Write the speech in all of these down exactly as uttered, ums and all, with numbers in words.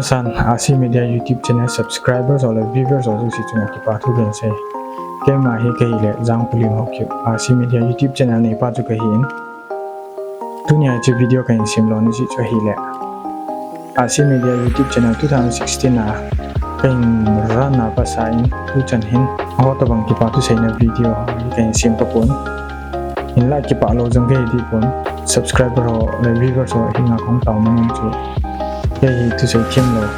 San, R C Media YouTube channel subscribers ho le viewers ho jouse chunga kipa thu kahin sei. Keima hi kahile Jangpulim Haokip, R C Media YouTube channel neipa chu kahin. Tunia chu video kahin sem lona jeh chu ahile, R C Media YouTube channel two thousand sixteen a kahin run a pat in tuchan hin aho tobang kipa thuseina video hi kahin sem tapon. Hinla kipah lou jong kahi dipon. Subscriber ho le viewers ho henga kahung tao nom chu, kei hi thusei them lou,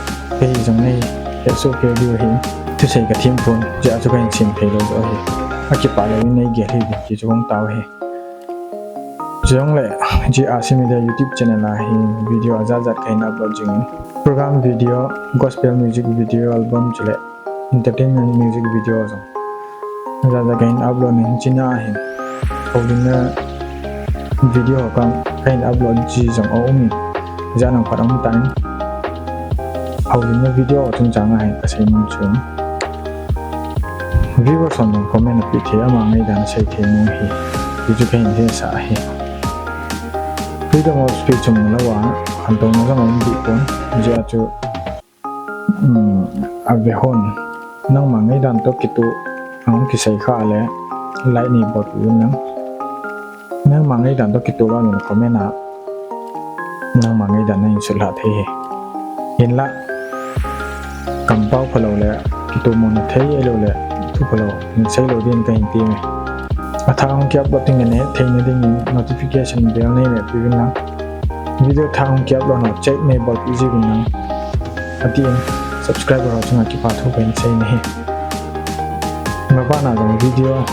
kei hi jong neihetsoh kei diu ahi. Thusei kathem pon, hijeh a chu kahin sem theilou joh ahi. Akipah louvin neigel hih uvin ti chu kahung tao ahi. Chujongle, hiche R C Media YouTube channel a hin video ajat jat kahin upload jingin, program video, gospel music video, album chule entertainment music video jong ajat jat kahin upload in, hichea hin houlimna video ho kahin upload ji jong aumin, ijat ham khat aum tan, houlimna video chungchanga hin kasei nom chu, viewers hon jong comment apeh thei, ama ngaidan asei thei nom hi, ti chu kahin hetsah ahi. Freedom of speech um louva khantouna jong aum dehpon, hijeh a chu, um, avehon nangma ngaidan toh kitoh ahung kisei khah le like neibolpeh uvin lang. Nangma ngaidan toh kitoh lou le comment a nangma ngaidan nahin sutlhah thei ahi. Hinla kampao phalou le kitomona thei ahiloule thu phalou hin seilou din kahin temme. Athah hung ki upload ding le nahet theina dingin notification bell neimehpeh uvin lang. Video thah hung ki upload ho check neibolpeh jiuvin lang, atin, subscriber ho chunga kipa thu kahin seina ahi. Mabana jong video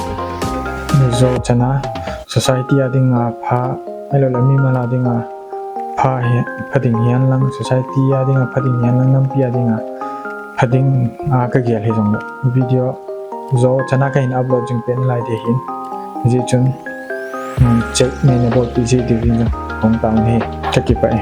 jou chana society a dinga pha, ahiloule mimal a dinga pha hi, pha ding hihen lang, society a dinga pha ding hihen lang, nampi a dinga pha dinga kagel hijongle video jou chana kahin upload jing pen lai ding ahin. Hijeh chun, um, check nei nabolpeh ji diuvin jong kahung tao ahi. Kakipah e.